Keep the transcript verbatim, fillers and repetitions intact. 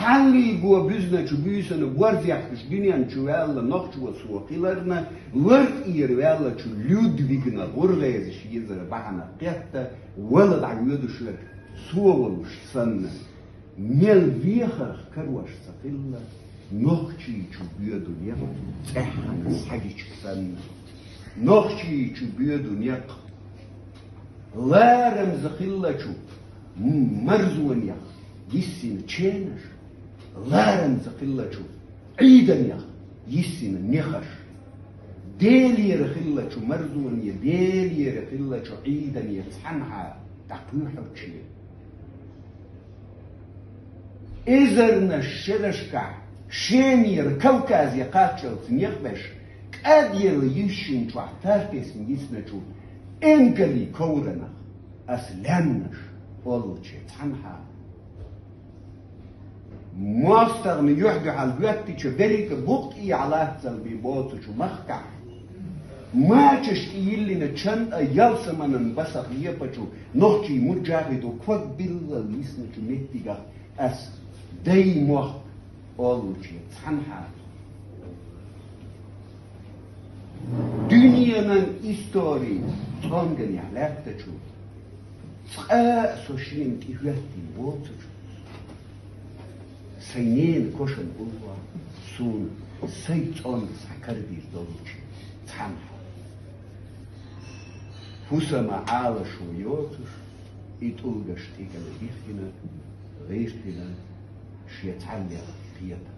Цхьанлиго буьзначу буьйсанна борз яхкаш дуьнен чу ваьлла нохчо со хиларна, лар тӀера ваьллачу Людвигна гӀургӀезаш езар бахьанах кхетта, вала дӀавоьдуш верг со волуш санна. Мел вехарх карош ца хилла, нохчийчу боьду некъ цӀеххьана схьагича санна. Нохчийчу боьду некъ ларамза хиллачу м-, марзонех йиссина ченаш, ларамза хиллачу Ӏийданех йиссина мехаш, Делера хиллачу марзоне, Делера хиллачу Ӏийдане цхьанхьа дӀакхуьйхьучче. Эзарнаш шерашкахь Шемера Кавказе кхаччалц мех беш, кӀадъелла йиссачу чохь тартесна йисначу Энкали ковранах ас лаьмнаш оллуче цхьанхьа. МостагӀна юьхь-дуьхьал хӀоьттича беррига букъ тӀехьа латтал бен боцучу махкахь, мачаш тӀе йиллина чан а ялсаманан басах епачу нохчий муджахидо ког биллал йисначу меттигах ас дай мох оллуче цхьанхьа. Дуьненан истори цӀонганехь лаьттачу, цкъа а со шена тӀе хӀоьттина боцучу, сайн ненан кошан уллохь суна сайн цӀонга схьакарабийр доллучу цхьанхьа. ХӀусама Ӏалашо йоцуш, и тӀулгаш тӀекӀел дихкина, гӀиртина, шен цхьаннех кхета.